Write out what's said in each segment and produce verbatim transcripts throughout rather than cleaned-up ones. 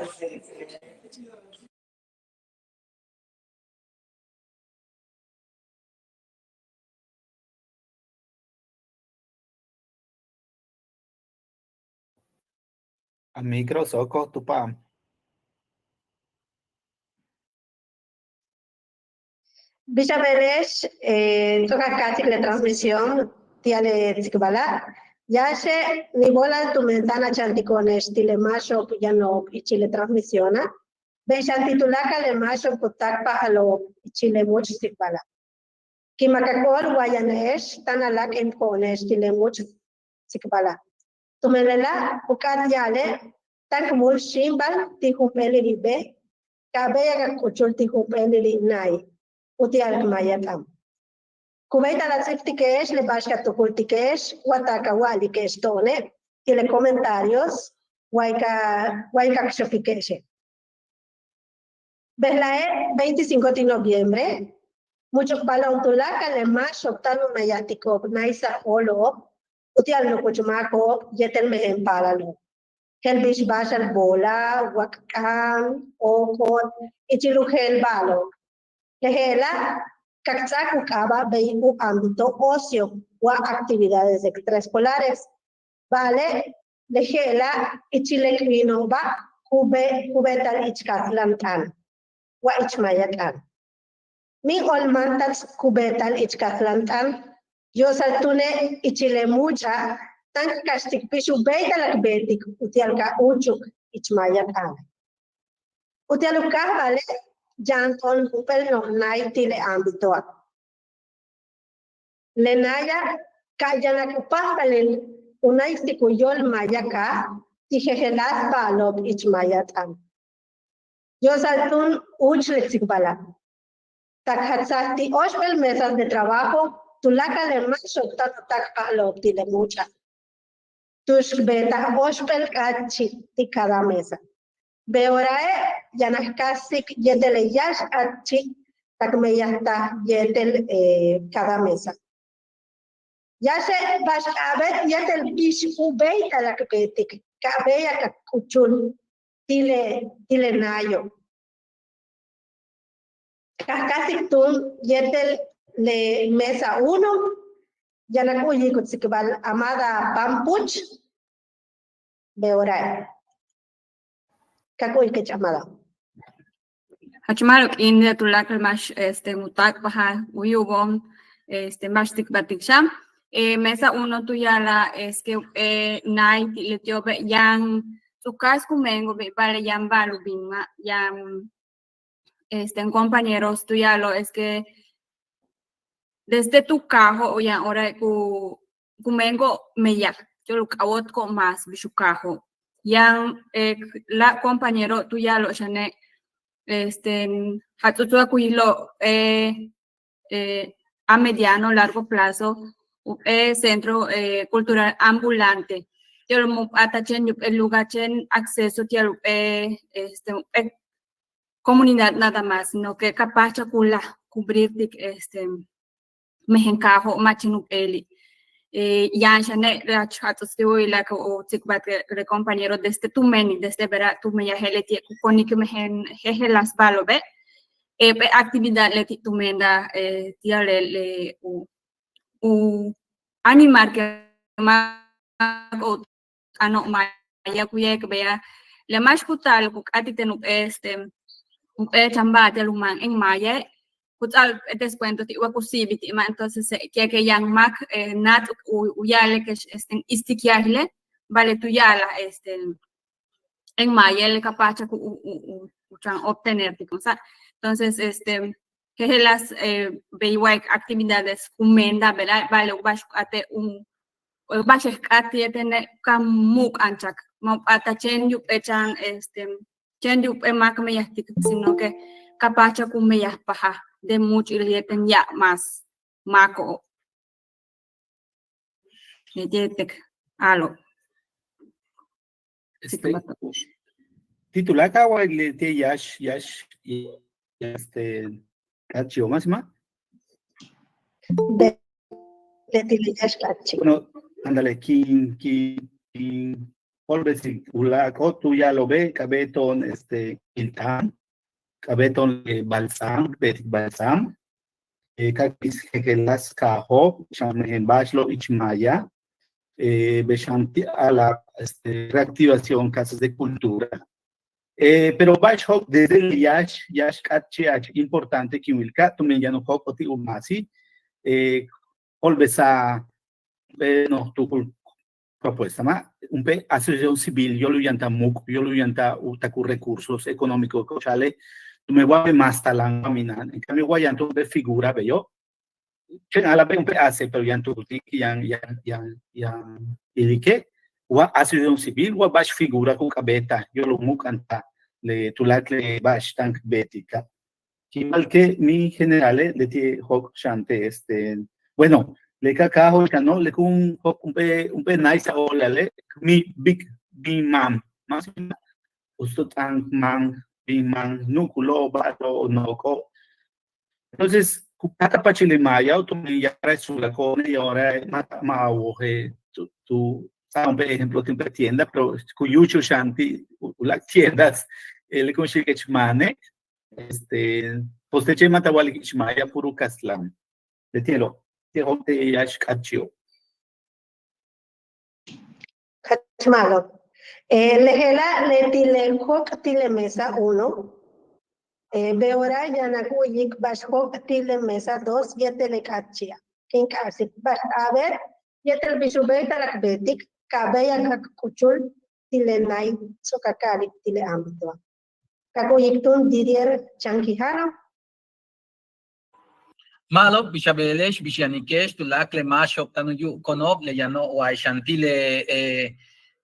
A micro, Soco, tu pa'am. Bix a beele'ex, ts'o'ok a káajsik le transmisión ti'al le tsikbala'. Yáaxe' níib óolal tumen táan a cha'antiko'one'ex ti' le máaxo'ob yano'ob ichil le transmisiona'. Bey xan ti' tuláakal le máaxo'ob ku táakpajalo'ob ichil le múuch' tsikbala'. Ki'imak k óol wa yane'ex táan a láak'intiko'one'ex ti' le múuch' tsikbala'. Tumen lela' u k'áat ya'ale' táan k múul xíimbal ti' jump'éelili' bej ka béeyak k k'uchul ti' jump'éelili' náay uti'al k maaya t'aan. Ku béeytal a ts'íibtike'ex le ba'ax ka tukultike'ex wa taak a wa'alike'ex to'one' ti' le comentarios way ka way ka k xokike'exe'. Bejla'e' veinticinco ti' noviembre much'ukbalo'on tuláakal le máaxo'ob táan u meyajtiko'ob náaysaj óolo'ob uti'al nukuch máako'ob yéetel mejen paalalo'ob. Je'el bix báaxal boola', wak'k'áan, óok'ot ichil u jeel ba'alo'ob. Le je'ela' ka k ts'áak u k'aaba' bey u ámbito ocio wa actividades extraescolares. Ba'ale' le je'ela' ichil le k'iino'oba' ku be ku beeta'al ich kajlan t'aan wa ich maaya t'aan. Míin óol máantats ku beeta'al ich kajlan t'aan, yo'osal túune' ichil le múuch'a' táan k kaxtik bix u béeytal k beetik uti'al ka úuchuk ich maaya t'aane'. Uti'al u káajbale' yaan to'on jump'éel no'on náay ti' le ámbitoa'. Le náaya' ka yanak u páajbalil u náaystik u yóol maaya kaaj ti' jejeláas ba'alo'ob ich maaya t'aan. Yo'osal túun úuch le tsikbala'. Tak jatsaj ti' óoxp'éel mesas de trabajo tuláakal le máaxo'ob táan u táakpajalo'ob ti' le múuch'a'. Tu'ux k beetaj óoxp'éel k'áatchi' ti' cada mesa. Be'oorae' yaan k káajsik yéetel le yáax k'áatchi' tak k meyajtaj yéetel cada mesa. Yáaxe' ba'ax k'a'abéet yéetel bix u béeytal k beetik ka béeyak k k'uchul ti' le ti' le náayo'. Ka k káajsik túun yéetel le mesa uno, yaan k u'uyik u tsikbal Amada Pampuch. Be'oorae' ka k u'uyikech, Amada. Jach ma'alob k'iin de tuláakal máax este u táakpajal u yu'ubo'on este máax tsikbaltik xan. Mesa uno tu ya'alaj es que jump'éel náay ti' leti'obe' yaan ts'uukaas ku meengo'obi', ba'ale' yaan ba'al u bin ma' yaan este compañeros tu ya'alo'ob es que desde tu kaajo' yaan hora ku ku meengo'ob meyaj, ti'al u k'ajóoltiko'ob más bix u kaajo'. Yaan láak' compañero tu ya'alo'ob xane' este jats'uts wa ku yilo' a mediano largo plazo jump'éel centro cultural ambulante, ti'al u ma' u p'áatal chéen jump'éel lugar chéen acceso ti'al jump'éel este jump'éel comunidad nada más, sino que ka páajchaj u láaj cubrirtik este mejen kaajo' ma' chéen jump'éeli'. Yaan xane' jach jats'uts ti' u yila'al u tsikbaltik le compañero desde tumeni', desde bejla'a' tu meyaj je'el leti'e' ku konik mejen jejeláas ba'alo'obe', jump'éel actividad leti' tu meentaj ti'al le u u animar que máako'ob t'aano'ob maaya ku ya'alik beya', le máax ku taal ku k'áat ti' ten jump'éel este jump'éel chan ba'al ti'al u máan en maaya, ku ts'áa jump'éel descuento ti' wa ku síibil ti' ma'. Entonces quiere que yaan máak náats'uk u ya'alik este istikyajile', ba'ale' tu ya'alaj este en maaya le ka páajchaj u u u chan obtenertik, ¿no? Entonces este jejeláas bey wa'alik actividades ku meentaj, ¿verdad? Ba'ale' u ba'ax u k'áate' u ba'ax k k'áat yéetele' ka mu'uk'anchak, ma' u p'áatal chéen jump'éel chan este chéen jump'éel máak meyajtik, sino que ka páajchaj u meyajpajal de múuch'il yéetel ya'ab más máako'ob. Yéetel a'alo'ob. Este, ti' tuláakal wa leti'e' yáax yáax este k'áatchi'o' máas ma'. Leti' le yáax k'áatchi'. Bueno, ándale, kin kin kin jo'olbesik uláak'o' tu ya'alo'obe' k'a'abéet to'on este ilt'aan, k'a'abéet to'on le balsam, beetik balsam, ka k jejeláas kaajo'ob xan mejen ba'axlo'ob ich maaya, bey xan ti' a'ala'ab este reactivación casas de cultura. Pero ba'ax jóok' desde le yáax yáax k'áatchi'ach importante kin wil ka'a tumen yaan u jóok'ol ti' u maasi jo'olbesaj noj tuukul propuesta ma' jump'éel asociación civil yóol u yantal muuk' yóol u yantal u tak u recursos económicos ko'ox a'ale' tumen wa bey máas talam wa mina'an en cambio wa yaan tu jump'éel figura beyo' chéen a'ala'abe' jump'éel aase pero yaan tuutik yaan yaan yaan yaan ilike' wa asociación civil wa ba'ax figura ku k'a'abéetaj yóol u mu'uk'antaj le tuláakal le ba'ax táan k beetika'. Kin wa'alike' mi generale' leti' jóok' xan te' este bueno le ka kaajo'ob xano' le kun jóok' jump'éel jump'éel náaysa' óolale' mi bik bin máan más o menos uts tu t'aan máan bin máan nu'ukulo'ob ba'alo'ob nook'o'. Entonces ku páajtal pachil le maayao' tumen ya'ara'e' suulako'one' ya'ara'e' ma' ma' a woje' tu tu ts'a'ab jump'éel ejemplo ti' jump'éel tienda pero ku yúuchul xan ti' uláak' tiendas le kun xi'ikech máane' este pues teche' ma' ta wa'alik ich maaya puro kastlan. Leti'elo' ti' jóok' te' yáax k'áatchi'o'. Jach ma'alob. Le je'ela' leti' le jóok' ti' le mesa uno be'ora' yaan a wu'uyik ba'ax jóok' ti' le mesa dos yéetel le k'áatchi'a' kin k'a'ajsik ba'ax a'abéet yéetel bix u béeytal k beetik ka béeyak k k'uchul ti' le náay ts'o'ok a ka'alik ti' le ámbitoa'. Ka k wu'uyik túun Didier Chan Quijano. Ma'alob, bix a beele'ex, bix yanike'ex tuláakal le máaxo'ob táan u yu'ubiko'ono'ob le yano'ob way xan ti' le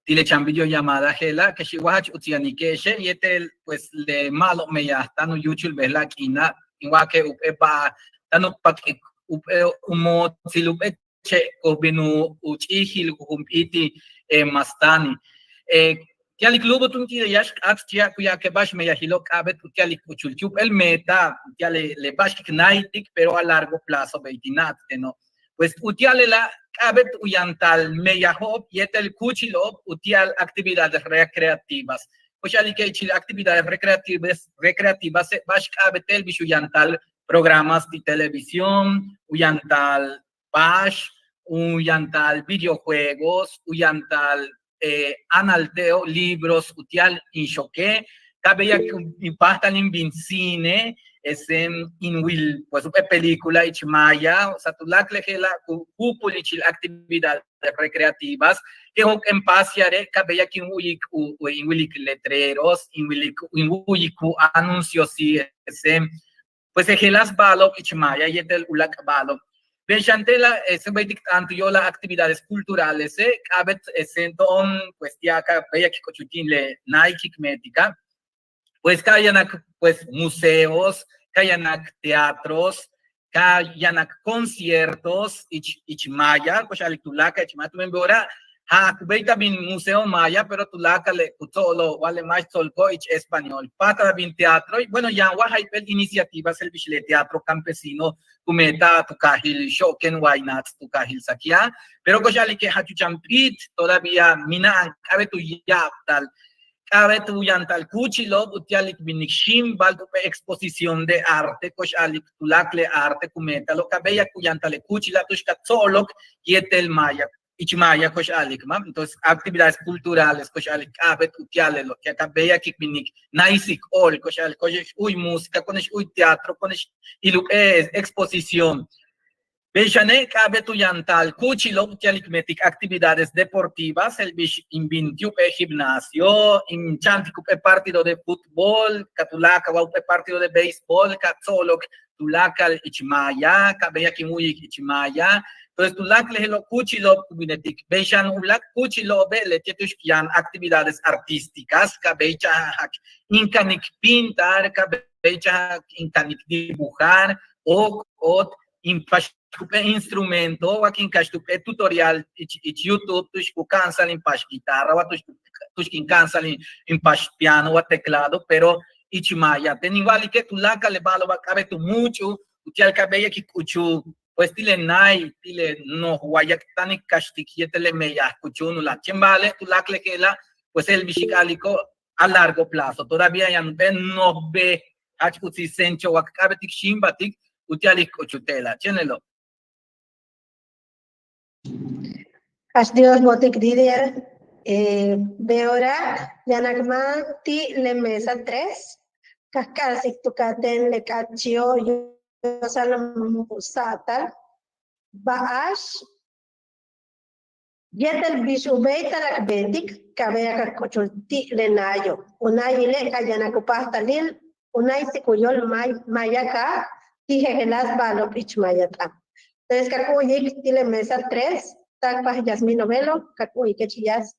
ti' le chan videollamada je'ela' kex wa jach uts yanike'exe' yéetel pues le ma'alob meyaj táan u yúuchul bejla'e' k'iina' in wa'alike' jump'éel ba'al táan u pak'ik jump'éel u mootsil jump'éel che' ku bin u ch'íijil jujump'íitil mas táani'. Uti'alik lúubul túun ti' le yáax k'áatchi'a' ku ya'alike' ba'ax meyajilo'ob k'a'abéet uti'alik k'uchul ti' jump'éel meta uti'al le ba'ax k náaytik pero a largo plazo bey tin na'at teno'. Pues uti'al lela' k'a'abéet u yantal meyajo'ob yéetel kúuchilo'ob uti'al actividades recreativas. Ko'ox a'alike' ichil actividades recreativase' ba'ax k'a'abéet te'el bix u yantal programas ti' televisión, u yantal ba'ax, u yantal videojuegos, u yantal áanal te'o' libros uti'al in xoke', ka béeyak in páajtal in bin cine, este, in wil pues jump'éel película ich maaya, o sea tuláakal le je'ela' ku juupul ichil actividades recreativas, ken jóok'en paseare' ka béeyak in wu'uyik u in wilik letreros, in wilik in wu'uyik u anuncios, sí, este, pues jejeláas ba'alo'ob ich maaya yéetel uláak' ba'alo'ob. Bey xan te'ela' este béeytik t'aan tu yóolal actividades culturalese' k'a'abéet este to'on pues ti'al ka béeyak k k'uchul ti' le náay k meetika'. Pues ka yanak pues museos, ka yanak teatros, ka yanak conciertos ich ich maaya, ko'ox a'alik tuláakal ich maaya tumen be'ora' ja'aj ku béeytal bin museo maaya pero tuláakal le ku tso'olo'ob wa le máax tso'olko' ich español, páajtal a bin teatro, bueno yaan wa jayp'éel iniciativas je'el bix le teatro campesino ku meeta'al tu kaajil Xo'oken Waynaats' tu kaajil Sakiá, pero ko'ox a'alike' jach u chan p'íit todavía mina'an k'a'abéet u ya'abtal k'a'abéet u yantal kúuchilo'ob uti'alik bin k xíimbal jump'éel exposición de arte, ko'ox a'alik tuláakal le arte ku meeta'alo' ka béeyak u yantal le kúuchila' tu'ux ka tso'olok yéetel maaya ich maaya ko'ox a'alik ma'. Entonces actividades culturales ko'ox a'alik k'a'abéet uti'al lelo' ka béeyak k bin k náaysik óol, ko'ox a'alik ko'ox u'uy música, ko'one'ex u'uy teatro, ko'one'ex il jump'éel exposición. Bey xane' k'a'abéet u yantal kúuchilo'ob uti'alik meetik actividades deportivas je'el bix in bin ti' jump'éel gimnasio, in cha'antik jump'éel partido de fútbol, ka tuláakal wa jump'éel partido de béisbol ka tso'olok tuláakal ich maaya, ka béeyak in wu'uyik ich maaya. Entonces tuláakal le je'elo' kúuchilo'ob ku binetik. Bey xan uláak' kúuchilo'obe' leti'e' tu'ux yaan actividades artísticas, ka béeychajak in kanik pintar, ka béeychajak in kanik dibujar, óok', óot, in pax jump'éel instrumento wa kin kaxt jump'éel tutorial ich ich YouTube tu'ux ku ka'ansa'al in pax guitarra wa tu'ux tu'ux kin ka'ansa'al in pax piano wa teclado pero ich maaya. Teen in wa'alike' tuláakal le ba'alo'oba' k'a'abéet u múuch'ul uti'al ka béeyak k k'uchul pues ti' le náay ti' le noj wa yak táan k kaxtik yéetel le meyaj ku chúunulal. Chéen ba'ale' tuláakal le je'ela' Pues je'el bix k a'aliko', a largo plazo todavía yaan jump'éel noj bej jach uts, sencho wa k k'a'abéetik xíimba'tik uti'al k k'uchul te'ela'. Chéen lelo'. Jach Dios bo'otik Didier. Be'ora' yaan k máan ti' le mesa tres, ka k k'a'asik tu ka'atéen le k'áatchi'o' yo'osal mu sa'atal ba'ax yéetel bix u béeytal k beetik ka béeyak k k'uchul ti' le náayo'. U náayile' ka yanak u páajtalil, u náaysik u yóol maaya kaaj ti' jejeláas ba'alo'ob ich maaya t'aan. Entonces ka k u'uyik ti' le mesa tres, táakpaj Yasmin Novelo, ka k u'uyikech Yas.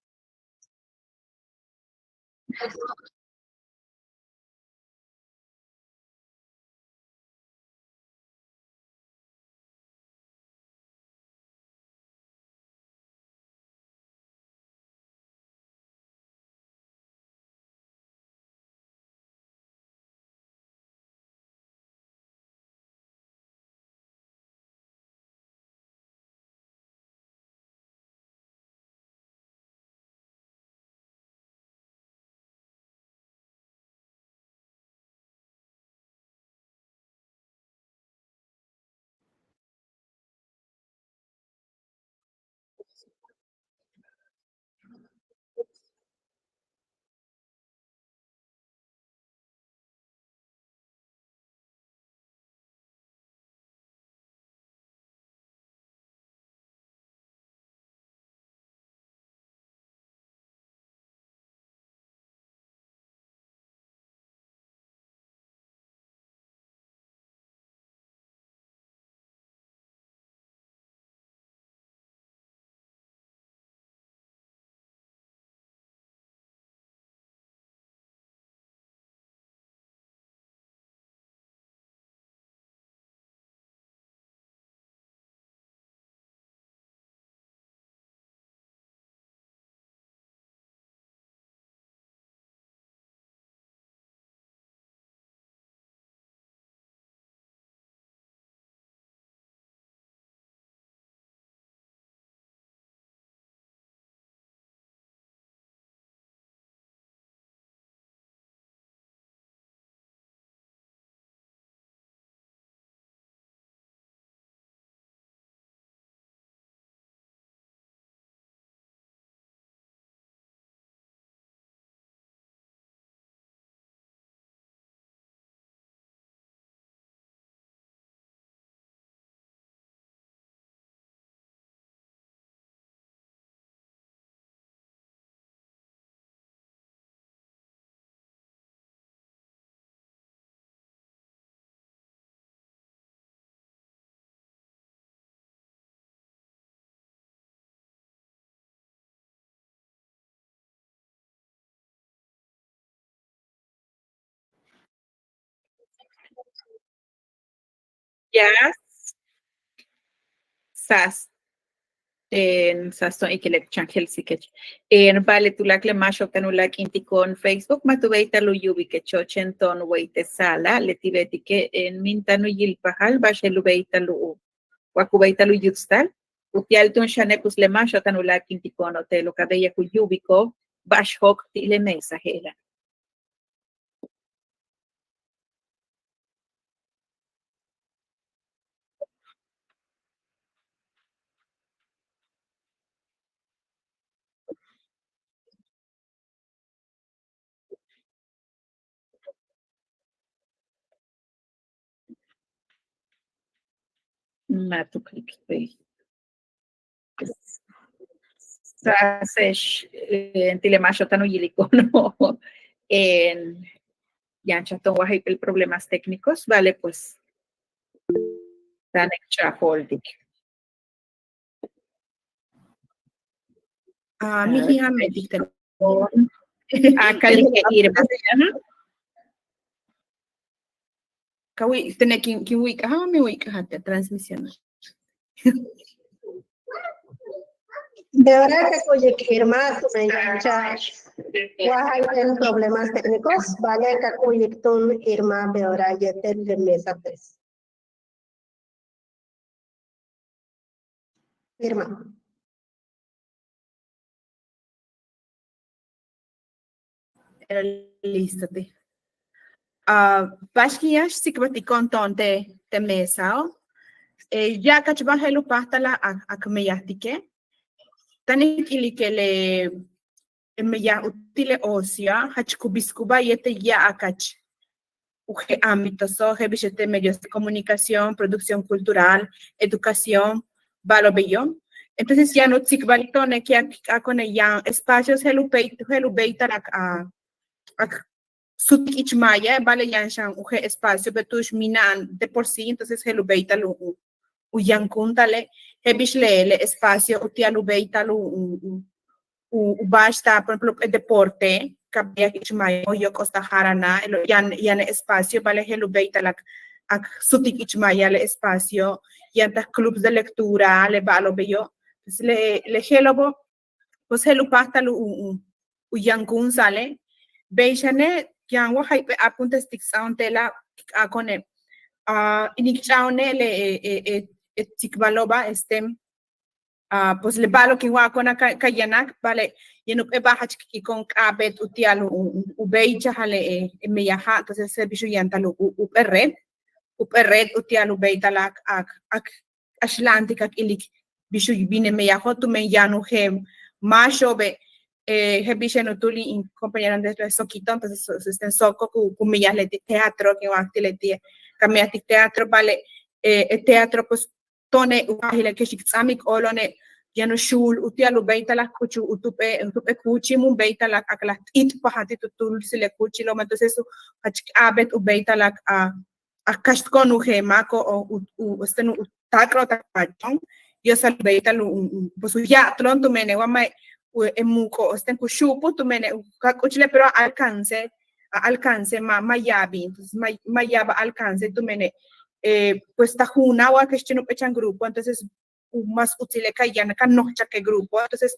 Yas. Sas. Sas to'on ikile' chan je'elsikech. Ba'ale' tuláakal le máaxo'ob táan u láak'intiko'on Facebook ma' tu béeytal u yu'ubikecho' chéen to'on wey te' sala, leti' beetike' míin táan u yilpajal ba'ax je'el u béeytal u wa ku béeytal u yutstal uti'al túun xane' pues le máaxo'ob táan u láak'intiko'ono' te'elo' ka béeyak u yu'ubiko'ob ba'ax jóok' ti' le mesa je'ela'. Ma' tu clic. Sa'ase'ex ti' le máaxo'ob táan u yiliko'ono'. Yaan chato'on wa jayp'éel problemas técnicos, ba'ale' pues táan k ch'a'ajo'oltik. A mi jijamej ti' teléfono. A kalik Irma. Ka wi' tene' kin kin wik'aj, a mi wik'aj te' transmisión. Be'ora' ka k u'uyik Irma tumen yaan cha'ax wa jayp'éel problemas técnicos, ba'ale' ka k u'uyik túun Irma be'ora' yéetel le mesa tres. Irma. Listo ti'. Ba'ax kin yáax tsikbaltiko'on to'on te' mesao'. Ya'abkachba' je'el u páajtal a k meyajtike'. Táan in k ilike' le meyaj uti'al le ocio jach ku biskuba' yéetel ya'abkach u je' ámbitoso' je'el bix yéetel medios de comunicación, producción cultural, educación, ba'alo' beyo'. Entonces yaan u tsikbalto'one' que k k'áako'one' yaan espacios je'el u béeytal a k sutik ich maaya, ba'ale' yaan xan u je' espacio bey tu'ux mina'an de por sí, entonces je'el u béeytal u u yankúuntale' je'el bix le le espacio uti'al u béeytal u u ba'axta'al, por ejemplo, jump'éel deporte ka béeyak ich maaya o yóok'olsa'al jarana' yaan yaan espacio, ba'ale' je'el u béeytal a k sutik ich maaya le espacio, yantal clubs de lectura, le ba'alo' beyo'. Pues le le je'elo'obo' pues je'el u páajtal u u yankúunsa'ale'. Bey xane' yaan wa jayp'éel a punto este k ts'áajo'on te'ela' k k'áako'one' in k ch'a'a'o'one' le e e e tsikbalo'oba' este pues le ba'alo' kin wa'ako'ona' ka yanak, ba'ale' yaan jump'éel ba'al jach k k'iko'on k'a'abéet uti'al u u béeychajal le e meyaja', entonces je'el bix u yantal u jump'éel red, jump'éel red uti'al u béeytal a k a k k'axla'antik a k ilik bix u bin le meyajo' tumen yaan u je' máaxo'obe' je'el bix yaan u túul in compañero de Soquito, entonces este Soco ku ku meyaj leti' teatro, kin wa'ak ti' leti' ka meyajtik teatro, ba'ale' e teatro pues to'one' u kaajile' kex k ts'áaik óolo'one' yaan u xuul uti'al u béeytal a k k'uchul u jump'éel u jump'éel kúuchil mun béeytal a k laj t'íitpajal ti' tu túul si le kúuchilo'oba', entonces jach k'a'abéet u béeytal a k a k kaxtko'on u je' máako'ob u u este u táak'lo'ob tak paacho'on yo'osal u béeytal u u pues u ya'abtlo'on tumene' wa ma' e muuk'o' este ku xu'upul tumene' ka k'uchule' pero a alcance a alcance ma' ma' yaabi', entonces ma' ma' yaab a alcance tumene' pues ta juunal wa kex chéen jump'éel chan grupo, entonces u más utsile' ka yaan ka nojchak le grupo, entonces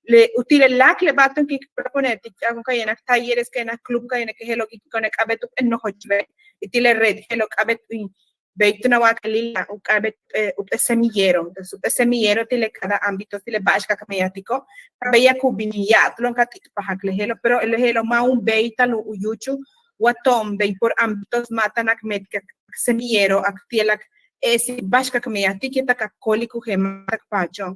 le uti'al le láak le ba'al túun kin k proponertik ka yanak talleres, ka yanak club, ka yanak je'elo' kin k k'áako'one' k'a'abéet jump'éel nojochbe' y ti' le red je'elo' k'a'abéet bey túun a wa'ak lila' u k'a'abéet jump'éel semillero, entonces jump'éel semillero ti' le cada ámbito ti' le ba'ax ka k meyajtiko' ka béeyak u bin in ya'abtlo'on ka t'íitpajak le je'elo', pero le je'elo' ma' un béeytal u yúuchul wa to'on bey por ámbitos ma' táan a k meetik a k semillero a k ti'al a k e'esik ba'ax ka k meyajtik yéetel a k kóolik u je' máak tak paacho'on.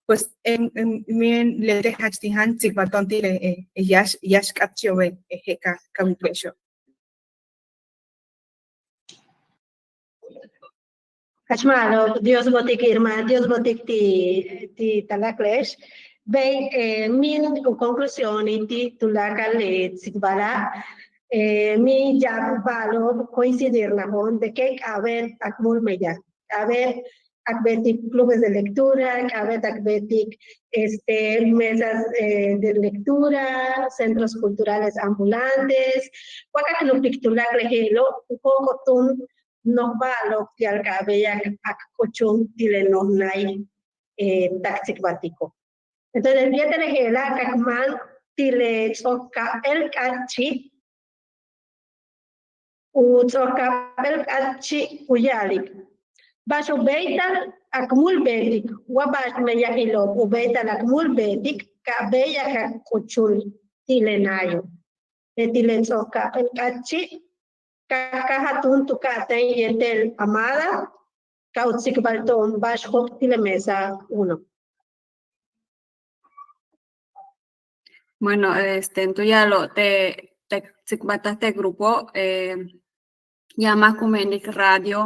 Pues en en leti' jach tin jan tsikbal to'on ti' le yáax yáax k'áatchi'obe' je' ka ka wik'be'exo'. Jach ma'alob, Dios bo'otik Irma, Dios bo'otik ti' ti' taláakle'ex. Bey míin u conclusión ti' tuláakal le tsikbala', míin ya'ab ba'alo'ob coincidirnajo'on de que k'a'abéet a k múul meyaj, k'a'abéet a k beetik clubes de lectura, k'a'abéet a k beetik este mesas de lectura, centros culturales ambulantes, wa ka k nojpik tuláakal le je'elo' u jóok'ol túun noj ba'alo'ob ti'al ka béeyak a k k'uchul ti' le noj náay tak tsikbaltiko'. Entonces yéetel le je'ela' ka k máan ti' le ts'o'ok ka'ap'éel k'áatchi', u ts'o'ok ka'ap'éel k'áatchi' ku ya'alik ba'ax u béeytal a k múul beetik wa ba'ax meyajilo'ob u béeytal a k múul beetik ka béeyak a k k'uchul ti' le náayo'. Leti' le ts'o'ok ka'ap'éel k'áatchi' ka káajal túun tu ka'atéen yéetel Amada ka u tsikbal to'on ba'ax jóok' ti' le mesa uno. Bueno, este tu ya'alo'ob te' te' tsikbaltaj te' grupo, yaan máak ku meenik radio,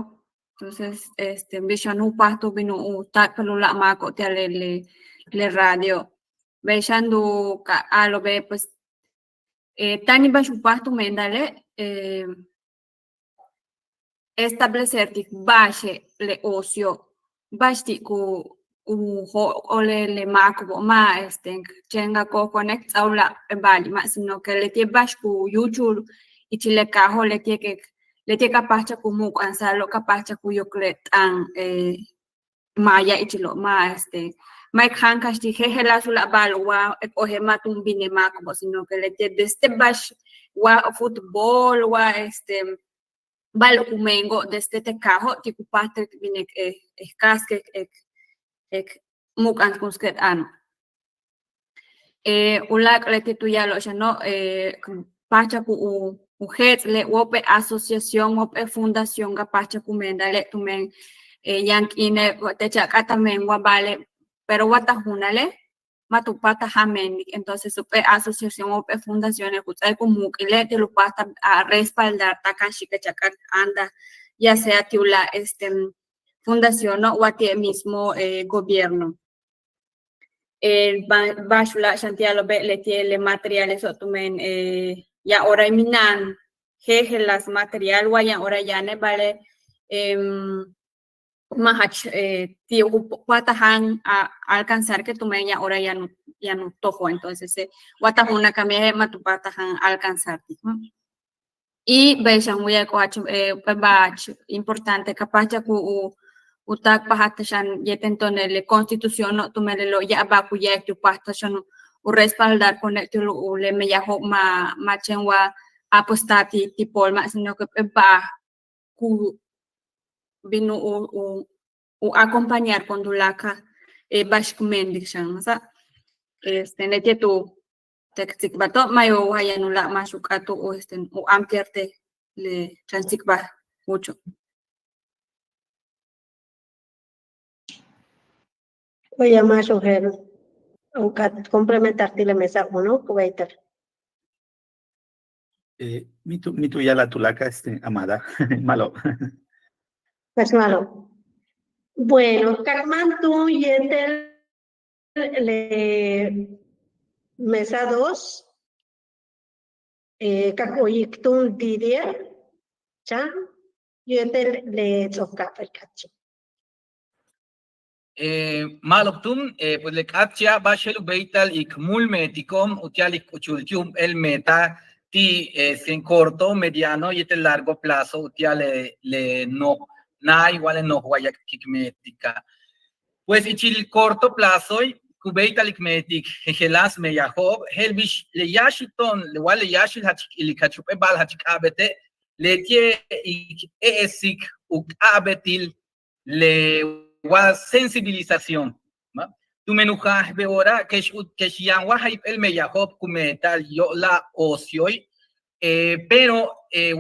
entonces este bix xan u páajtal u bin u táak'pal u láak' máako'ob ti'al le le radio. Bey xan tu ka a'alo'obe' pues táanil ba'ax u páajtal u meentale' establecertik ba'axe' le ocio, ba'ax ti' ku ku jóok'ol le máako'obo', ma' este chéen ka k'o'oko'one' k ts'áa u láak' ba'ali' ma', sino que leti'e' ba'ax ku yúuchul ichil le kaajo', leti'e' ke leti'e' ka páajchak u mu'uk'ansa'alo', ka páajchak u yok le t'aan maaya ichilo', ma' este ma' k jáan kaxtik jejeláas u láak' ba'al wa k ojel ma' túun bin le máako'obo', sino que leti'e' desde ba'ax wa fútbol wa este ba'al u meengo'ob desde te' kaajo' ti' ku páajtal bin k k káajsik k k mu'uk'ansikun k t'aano'. U láak' leti' tu ya'alo'ob xano', páajchak u u je'ets' le wa jump'éel asociación, wa jump'éel fundación ka páajchak u meenta'al le' tumen yaan k'iine' teech a k'áat a meen wa ba'ale', pero wa ta junale' ma' tu páajtal a meentik. Entonces jump'éel asociación wa jump'éel fundación ku ts'áaik u muuk'ile' ti'al u páajtal a respaldar taakax xi'ikeech a k'áat a áantaj, ya sea ti' u láak' este fundaciono' wa ti' le mismo gobierno. Ba'ax u láak' xan ti' ya'alo'obe' leti' le materialeso' tumen yaan orae' mina'an jejeláas material wa yaan orae' yaane' ba'ale' ma' jach ti' u páajtal a alcanzarke' tumen yaan orae' yaan u yaan u tojo'. Entonces wa ta junale' ka meyaje' ma' tu páajtal a alcanzartik. Y bey xan wu'uyaj ku jach jump'éel ba'al importante ka páajchak u u táakpajal xan yéetel to'one' le constituciono' tumen lelo' ya'ab ba'al ku ya'alik ti' u páajtal xan u respaldar ko'one' ti' u le meyajo' ma' ma' chéen wa a pues taal ti' ti' pool ma' sino que jump'éel ba'al ku bin u u u acompañar con tuláakal ba'ax k meentik xan masa'. Este leti'e' tu te k tsikbato' ma' yo'owaj yaan u láak' máax u k'áat u este u ampliarte' le chan tsikbal ucho'. Wa yaan máax u jeel u k'áat complementar ti' le mesa uno ku béeytal. Min tu min tu ya'ala'al tuláakal este amada. Ma'lob. Pues ma'lob. Bueno, ka k máan túun yéetel le mesa dos, ka k u'uyik túun Didier Chan yéetel le ts'o'ok ka'ap'éel k'áatchi'. Ma'lob túun, pues le k'áatchi'a' ba'ax je'el u béeytal k múul meetiko'on uti'al k k'uchul ti' jump'éel meta ti' este en corto, mediano yéetel largo plazo uti'al le le noj náay wa le noj wayak'tik k meetika'. Pues ichil corto plazoe' ku béeytal k meetik jejeláas meyajo'ob je'el bix le yáaxil to'on le wa le yáaxil jach k ilik jach jump'éel ba'al jach k'a'abéete' leti'e' k e'esik u k'a'abéetil le wa sensibilización. Tumen u jaaj be'oora kex u kex yaan wa jayp'éel meyajo'ob ku meeta'al yo'olal ocioe', pero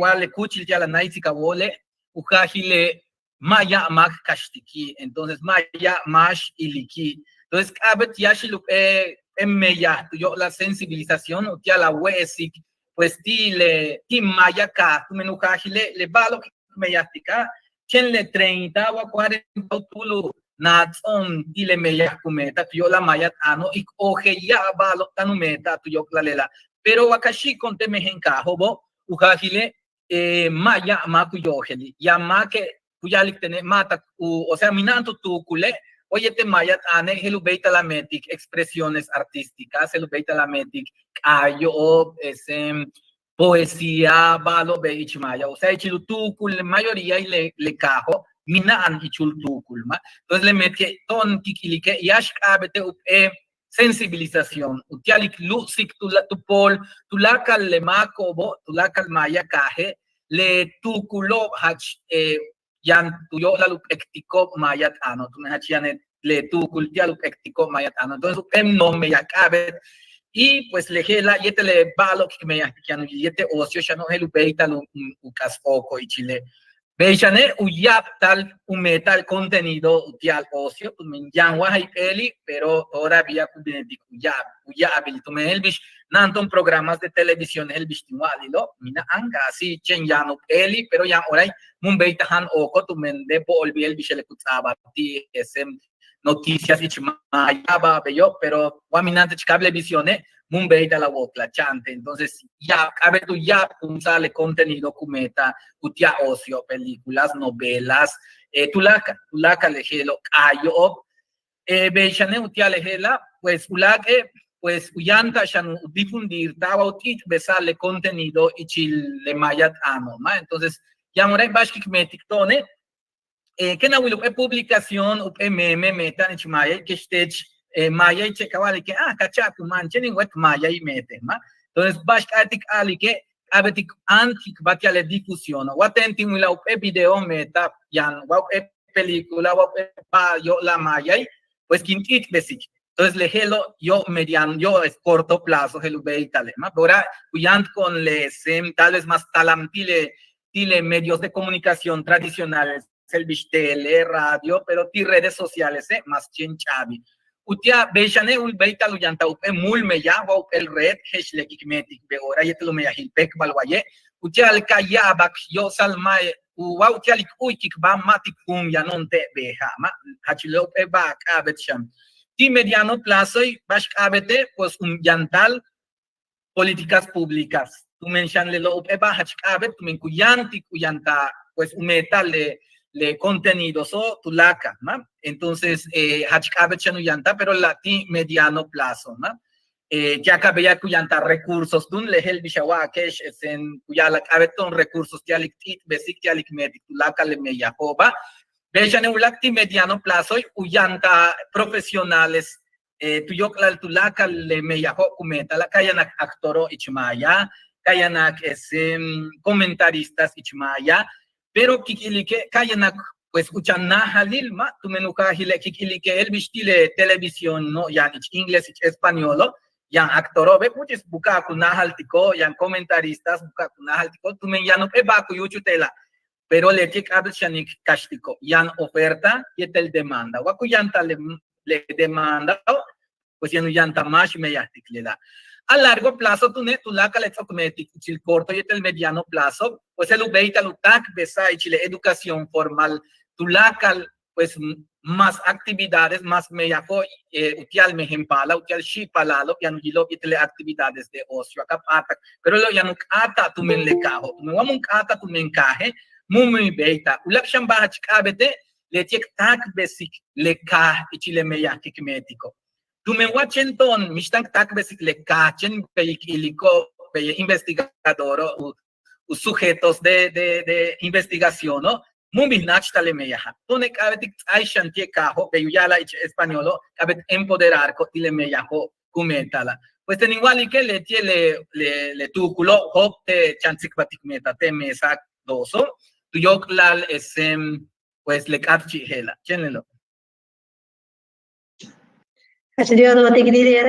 wa le kúuchil ti'al a náaytsikal a wóole' u jaajile' ma' ya'ab máak k kaxtiki', entonces ma' ya'ab máax k iliki'. Entonces k'a'abéet yáaxil jump'éel meyaj tu yo'olal sensibilización uti'al a we'esik pues ti' le ti' maaya kaaj tumen u jaajile' le ba'alo'ob k meyajtika' chéen le treinta wa cuarenta u túul u naats'o'on ti' le meyaj ku meeta'al tu yo'olal maaya t'aano' y k ojel ya'ab ba'alo'ob táan u meeta'al tu yóok'lal lela'. Pero wa ka xi'iko'on te' mejen kaajo'obo' u jaajile' ma' ya'ab máak u yojeli', yaan máake' ku ya'alik tene' ma' tak u o sea mina'an tu tuukule' wa yéetel maaya t'aane' je'el u béeytal a meetik expresiones artísticas je'el u béeytal a meetik k'aayo'ob, este poesía ba'alo'obe' ich maaya o sea ichil u tuukul le mayoríae' le le kaajo' mina'an ichil u tuukul ma'. Entonces le meetke' to'on k ilike' yáax k'a'abéete' jump'éel sensibilización uti'al k lu'sik tu pool tuláakal le máako'obo' tuláakal maaya kaaje' le tuukulo'ob jach yaan tu yo'olal u p'ektiko'ob maaya t'aano' tumen jach yaan le tuukul ti'al u p'ektiko'ob maaya t'aano'. Entonces jump'éel noj meyaj k'a'abéet y pues le je'ela' yéetel le ba'alo'ob k meyajtik yaan u yil yéetel ocio xano' je'el u béeytal u k'as ooko' ichile'. Bey xane' u ya'abtal u meeta'al contenido uti'al ocio tumen yaan wa jayp'éeli' pero todavía ku binetik u ya'ab u ya'abil tumen je'el bix mina'an to'on programas de televisión je'el bix tin wa'alilo' mina'an casi chéen yaan u p'éeli' pero yaan orae' mun béeytal jáan ooko' tumen de bo'olbil je'el bix le ku ts'a'abal ti' este noticias ich maayaba' beyo' pero wa mina'an teech cablevisione' mun béeytal a woklatcha'ante'. Entonces ya'ab k'a'abéet u ya'abkunsa'al le contenido ku meeta'al uti'al ocio, películas, novelas, tuláakal tuláakal le je'elo' k'aayo'ob. Bey xane' uti'al le je'ela' pues u láak'e' pues u yáanta'al xan u difundirta'al wa u t'i'itbesa'al le contenido ichil le maaya t'aano' ma'. Entonces yaan orae' ba'ax k meetik to'one' kéen a wil jump'éel publicación jump'éel meme meeta'an ich maayai' kex teech maayai' che' ka wa'alike' a ka cha'ak u máan chéen in wéet maayai' meete' ma'. Entonces ba'ax k'a'abéet k a'alike' k'a'abéet k áantik bati'al le difusión wa teen tin wilaj jump'éel video meeta'an yaan wa jump'éel película wa jump'éel ba'al yo'olal maayai' pues kin t'i'itbesik. Entonces le je'elo' yo' mediano, yo' es corto plazo je'el u béeytale' ma'. Pero ora ku yáantiko'on le sem tal vez más talam ti' le ti' le medios de comunicación tradicionales, el bix tele, radio, pero ti' redes socialese' más chéen ch'a'abi'. Uti'al bey xane' u béeytal u yantal jump'éel múul meyaj wa jump'éel red je'ex le k meetik be'ora yéetel u meyajil péekbal waye'. Uti'al ka ya'abak yo'osal ma' u wa uti'al k u'uykikbáa ma' ti' kun yano'on te' beja' ma' jach le jump'éel ba'al k'a'abéet xan. Ti' mediano plazoe' ba'ax k'a'abéete' pues u yantal políticas públicas. Tumen xan lelo' jump'éel ba'al jach k'a'abéet tumen ku yáantik u yantal pues u meetal le le contenidoso' tuláakal ma'. Entonces jach k'a'abéet xan u yantal pero la ti' mediano plazo ma'. Ti'al ka béeyak u yantal recursos túun le je'el bix a wa'ake'ex, este, ku ya'ala'al k'a'abéet to'on recursos ti'al k t'íitbesik ti'al k meetik tuláakal le meyajo'oba'. Bey xane' uláak' ti' mediano plazoe' u yantal profesionales tu yóok'lal tuláakal le meyajo' ku meetala', ka yanak actoro' ich maaya, ka yanak este comentaristas ich maaya, pero k ilike' ka yanak pues u chan náajalil ma' tumen u jaajile' k ilike' je'el bix ti' le televisiono' yaan ich inglés ich españolo', yaan actoro'obe' muchis buka'aj ku náajaltiko', yaan comentaristas buka'aj ku náajaltiko' tumen yaan jump'éel ba'al ku yúuchul te'ela'. Pero leti'e' k'a'abéet xan k kaxtiko' yaan oferta yéetel demanda. Wa ku yantal le le demandao' pues yaan u yantal máax meyajtik lela'. A largo plazo túune' tuláakal le ts'o'ok meetik ichil corto yéetel mediano plazo pues je'el u béeytal u táakbesa'al ichil le educación formal tuláakal pues más actividades más meyajo' uti'al mejen paalal uti'al xi'ipalalo'ob yaan u yilo'ob yéetel le actividades de ocio a ka p'áatak pero le yaan u k'áata'al tumen le kaajo' tumen wa mun k'áata'al tumen kaaje' mun mun béeytal uláak' xan ba'al jach k'a'abéete' leti'e' k táakbesik le kaaj ichil le meyaj k meetiko'. Tumen wa chéen to'on mixt'aan k táakbesik le kaaj chéen bey k iliko' bey le investigadoro' u sujetos de de de investigaciono' mun bin náachtal le meyaja'. To'one' k'a'abéet k ts'áaik xan ti' le kaajo' bey u ya'ala'al ich españolo' k'a'abéet empoderarko' ti' le meyajo' ku meetala'. Pues ten in wa'alike' leti'e' le le le tuukulo' jo'op' te' chan tsikbaltik meetaj te' mesa doso' tu yóok'lal este pues le k'áatchi' je'ela'. Chéen lelo'. Jach Dios bo'otik Didier.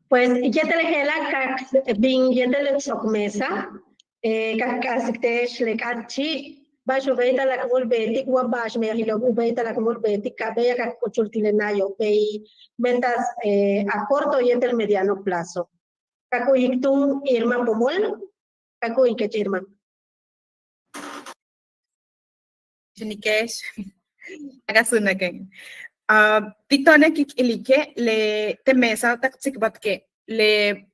Pues yéetel je'ela' ka k bin yéetel le ts'o'ok mesa ka k k'a'asik te'ex le k'áatchi' ba'ax u béeytal k múul beetik wa ba'ax meyajilo'ob u béeytal k múul beetik ka béeyak k k'uchul ti' le na'ayo' bey metas a corto yéetel mediano plazo. Ka k u'uyik túun Irma Pomol, ka k u'uyike'ex Irma. Xunike'ex. Aka sunaken. Ti' to'one' k ilike' le te' mesa tak tsikbaltike' le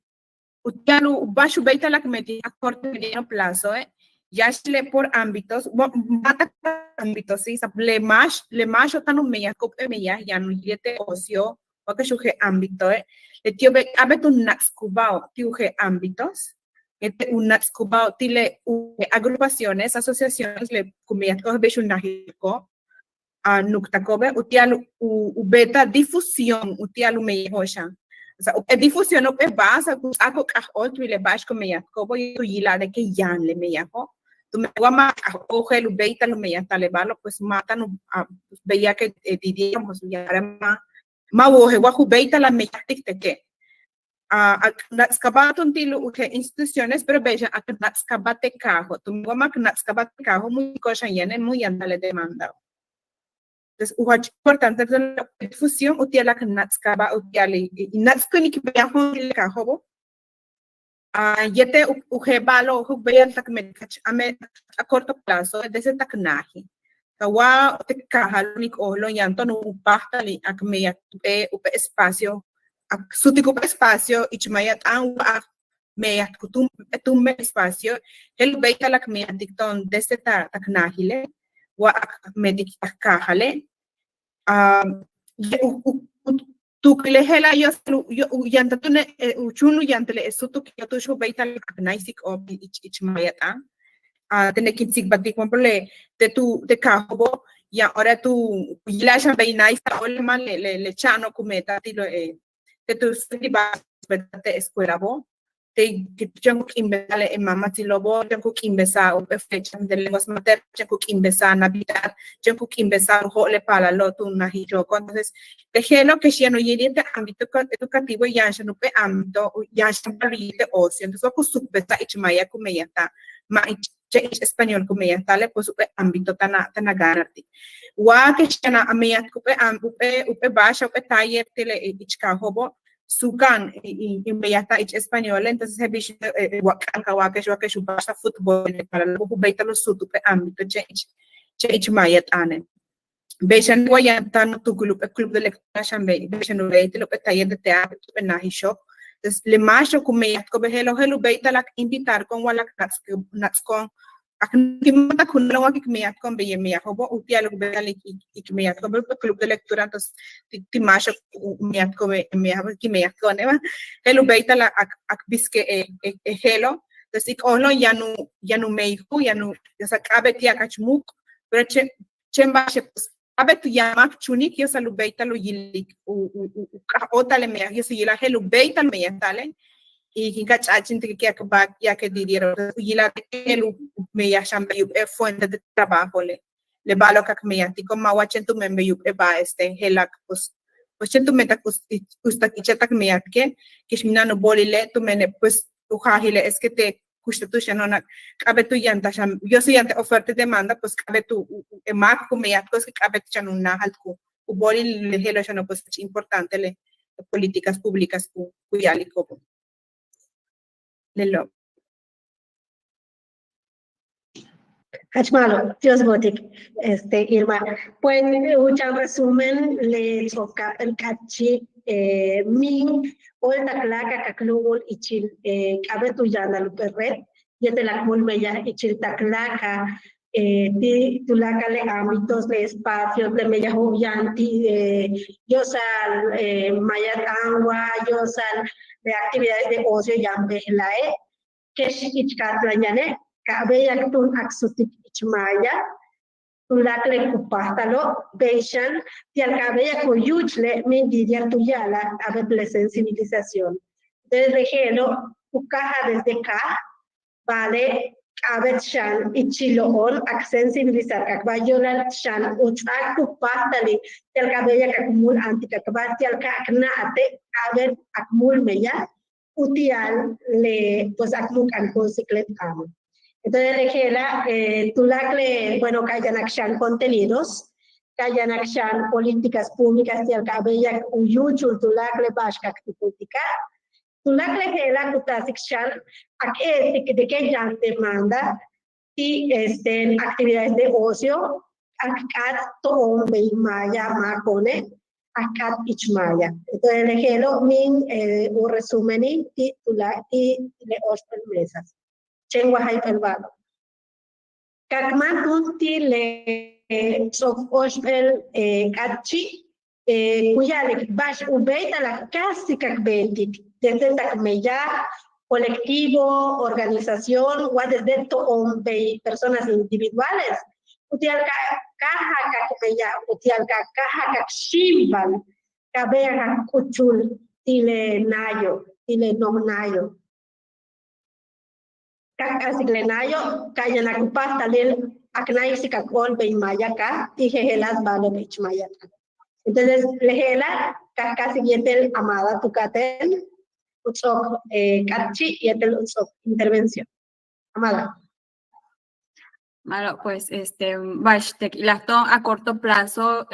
uti'al u ba'ax u béeytal k meetik a corto mediano plazoe' yáax le' por ámbitos ma' tak ámbitos si le máax le máaxo'ob táan u meyajko'ob jump'éel meyaj yaan u yil yéetel ocio wa kex u jeel ámbitoe' leti'obe' k'a'abéet u nats'kubáajo'ob ti' u jeel ámbitos yéetel u nats'kubáajo'ob ti' le u agrupaciones asociaciones le ku meyajtiko'ob bix u najiltiko'ob a nuuktako'obe' uti'al u beeta'al difusión uti'al u meyajo'ob xan. O sea jump'éel difusión jump'éel ba'al o sea ku ts'áak u k'aj óoltbil le ba'ax ku meyajtiko'obo' yéetel u yila'al de que yaan le meyajo' tumen wa ma' k'aj óoltbil u béeytal u meyajta'al le ba'alo' pues ma' táan u béeyak Didier ma' ma' wojel wa ju béeytal a meyajtik teche'. A k nats'kabáaj túun ti' le u jeel instituciones pero bey xan a k nats'kabáaj te' kaajo' tumen wa ma' k nats'kabáaj te' kaajo' mun ko'ox xan yane' mun yantal le demandao'. Entonces u jach importante difusión uti'al k nats'kabáaj uti'al in nats'kun in k beyajo'on ti' le kaajo'obo' yéetel u jeel ba'alo' u béeytal k meetik jach a corto plazo desde tak naajil. Ka wa te' kaajal in k ojolo'on yaan to'on u páajtal k meyaj jump'éel jump'éel espacio k sutik jump'éel espacio ich maaya t'aan wa k meyaj tumen espacio je'el u béeytal k meyajtik to'on desde tak naajile' wa k meetik tak kaajale' tuukile' je'ela' yo'osal u yantal túune' u chúun u yantal le sutukilo' tu'ux u béeytal k náaysiko'ob ich ich maaya t'aan. Tene' kin tsikbaltik por ejemplo le te' tu te' kaajo'obo' yaan ora tu yila'al xan bey náaysa'al óole' ma' le le cha'ano' ku meetaj ti' le te' tu séptima te' escuelabo'. te chéen ku k'iimbesa'al le máamatsilo'obo', chéen ku k'iimbesa'al jump'éel flecha de lenguas maternas, chéen ku k'iimbesa'al navidad, chéen ku k'iimbesa'al u jo'ol le paalalo' tu naj ichoko'. Entonces le je'elo' kex yaan u yilil te ámbito educativo, yaan xan jump'éel ámbito, yaan xan ba'al u yilil te ocio. Entonces wa ku suukbesa'al ich maaya ku meyajta'al, ma' ich chéen ich español ku meyajta'ale', pues jump'éel ámbito táan a táan a ganartik. Wa kex yaan a meyajtik jump'éel am jump'éel jump'éel ba'ax jump'éel taller ti' le ich kaajo'obo', suuka'an in meyajta'al ich españole'. Entonces je'el bix wa k'a'ana'an ka wa'alike'ex wa kex u ba'axta'al fútbol le paalalo' ku béeytal u suut jump'éel ámbito chéen ich chéen ich maaya t'aane'. Bey xan wa yaan táan u tuukul jump'éel club de lectura xan bey bey xan u béeytal jump'éel taller de teatro jump'éel naj ixo'ob. Entonces le máaxo'ob ku meyajtiko'obe' je'elo' je'el u béeytal k invitarko'on wa k nats'ko'on, k máatak junelo'on wa k meyajtiko'on bey le meyajo'obo' uti'al u béeytal k meyajtiko'on jump'éel club de lectura. Entonces ti' máaxo'ob ku meyajtiko'obe' meyaj ku meyajtiko'one' je'el u béeytal k bisike' e je'elo'. Entonces k ojlo'on yaan u yaan u meyajku yaan u, o sea k'a'abéet ti'al kach muuk', pero chéen chéen ba'axe' pues k'a'abéet u yaan máak chuunik yo'osal u béeytal u yilik u u u k'aj óotale' meyaj yo'osal u yila'al je'el u béeytal meyajta'ale'. Y kin ka ch'a'achi'intike' k ba'al ya'ake' didiero' u yila'al je'el u meyaj xan bey jump'éel fuente de trabajole'. Le ba'alo'ob k meyajtiko' ma' wa chéen tumen bey jump'éel ba'al este je'ela' pues pues chéen tumen tak us tak icha' tak meyajtike' kex mina'an u bo'olile' tumene' pues u jaajile' es que te' kuxtal tu'ux yano'ona' k'a'abéet u yantal xan yo'osal u yantal oferta y demanda pues k'a'abéet u u máak ku meyajtiko'ob es que k'a'abéet xan u náajal ku u bo'olil le je'elo' xano' pues jach importante le políticas públicas ku ku ya'aliko'obo'. Lelo'. Jach ma'alob, Dios bo'otik este Irma. Pues u chan resumen le ts'o'okal k'áatchi' míin óolta'ak láakal k lu'ubul ichil k'a'abéet u yaanal jump'éel red yéetel k múul meyaj ichil tak láakal ti' tuláakal le ámbitos le espacios le meyajo'ob yaan ti' yo'osal maaya t'aan wa yo'osal le actividades de ocio yaan bejla'e'. Kex ich ka'atlan yaane' ka béeyak túun k sutik ich maaya tuláakal le ku páajtalo' bey xan ti'al ka béeyak u yúuchule' míin di'er tu ya'alaj k'a'abéet le sensibilización. Desde je'elo' ku káajal desde kaaj ba'ale' k'a'abéet xan ichilo'on k sensibilizar k ba'al yo'olal xan u ts'áak ku páajtalil ti'al ka béeyak k múul áantik k ba'al ti'al ka k na'ate' k'a'abéet k múul meyaj uti'al le pues k mu'uk'aniko'on síik le t'aane'. Entonces le je'ela' tuláakal le bueno ka yanak xan contenidos ka yanak xan políticas públicas ti'al ka béeyak u yúuchul tuláakal le ba'ax ka k tukultika'. Tuláakal le je'ela' ku taasik xan k e'esik de que yaan demanda ti' este actividades de ocio k k'áat to'on bey maaya máako'one' k k'áat ich maaya. Entonces le je'elo' míin u resumenil ti' tuláakal ti' le óoxp'éel mesas. Chéen wa jayp'éel ba'alo' ka k máan túun ti' le ts'o'ok óoxp'éel k'áatchi' ku ya'alik ba'ax u béeytal k káajsik k beetik desde tak meyaj colectivo, organización wa desde to'on bey personas individuales uti'al ka káajak k meyaj uti'al ka káajak k xíimbal ka béeyak k k'uchul ti' le náayo' ti' le noj náayo'. Ka k k'a'asik le náayo' ka yanak u páajtalil k náaysik k óol bey maaya kaaj ti' jejeláas ba'alo'ob ich maaya t'aan. Entonces le je'ela' ka k káajsik yéetel Amada tu ka'atéen u ts'o'ok k'áatchi' yéetel u ts'o'ok intervención. Amada. Ma'alob pues este ba'ax t ilaj to'on a corto plazo